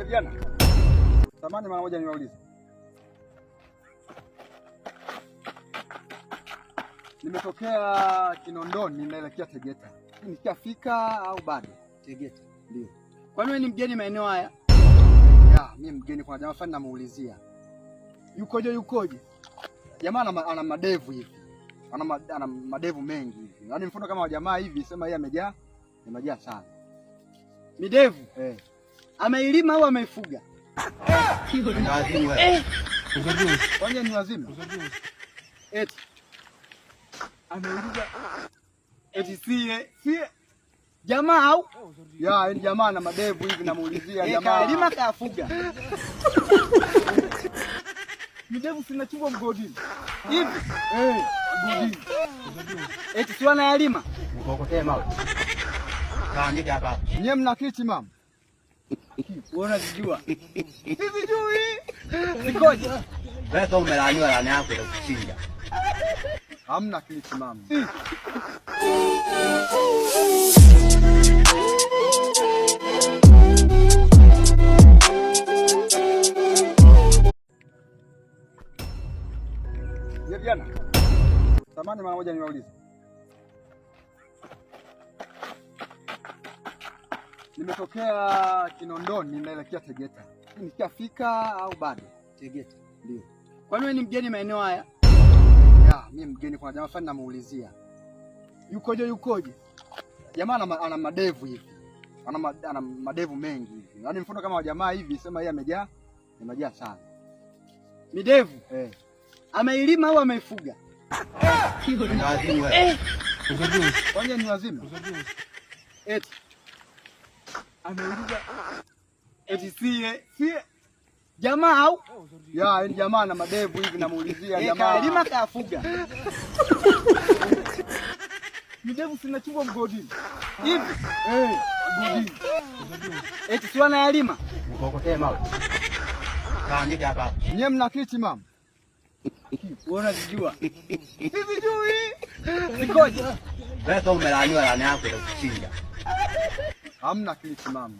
Vijana, samahani mara moja niwaulize. Nimetokea Kinondoni naelekea Tegeta. Nishafika au bado? Tegeta. Ndio. Kwani wewe ni mgeni maeneo haya? Ya, mimi mgeni, kuna jamaa fulani namuulizia. Yukoje yukoje? Jamaa ana madevu hivi. Ana madevu mengi hivi. Yaani mfano kama wa jamaa hivi sema yeye amejaa, amejaa sana. Midevu? Eh. Ameilima au ameifuga? Eh. Kwani ni wazima? Eti. Ameuliza eti sie sie jamaa au? Ya, yaani jamaa na madevu hivi namuulizia jamaa. Kalima kafuga. Midevu sinachimbwa mgodini. Hivi? Eh, mgodini. Eti si wanayalima? Mkokotee mawe. Kaandike hapa. Nyie mna kiti mama? Wewe unazijua? Sijui. Zikoje? Wewe kama umelaaniwa laana yako itakuchinja. Hamna kiti mama. Vijana, samahani mara moja niwaulize. Nimetokea Kinondoni naelekea Tegeta. Nishafika au bado? Tegeta. Ndio. Kwani wewe ni mgeni maeneo haya? Ya, mimi mgeni, kuna jamaa fulani namuulizia. Yukoje yukoje? Jamaa ana madevu hivi. Ana madevu mengi hivi. Yaani mfano kama wa jamaa hivi sema yeye amejaa, amejaa sana. Midevu? Eh. Ameilima au ameifuga? Eh. Kwani ni wazima? Eti. Ameuliza eti sie sie jamaa au? Ya, yaani jamaa na madevu hivi namuulizia jamaa. Kalima kafuga. Midevu sinachimbwa mgodini. Hivi? Eh, mgodini. Eti si wanayalima? Mkokotee mawe. Kaandike hapa. Nyie mna kiti mama? Wewe unazijua? Sijui. Zikoje? Wewe kama umelaaniwa laana yako itakuchinja. Hamna kiti mama.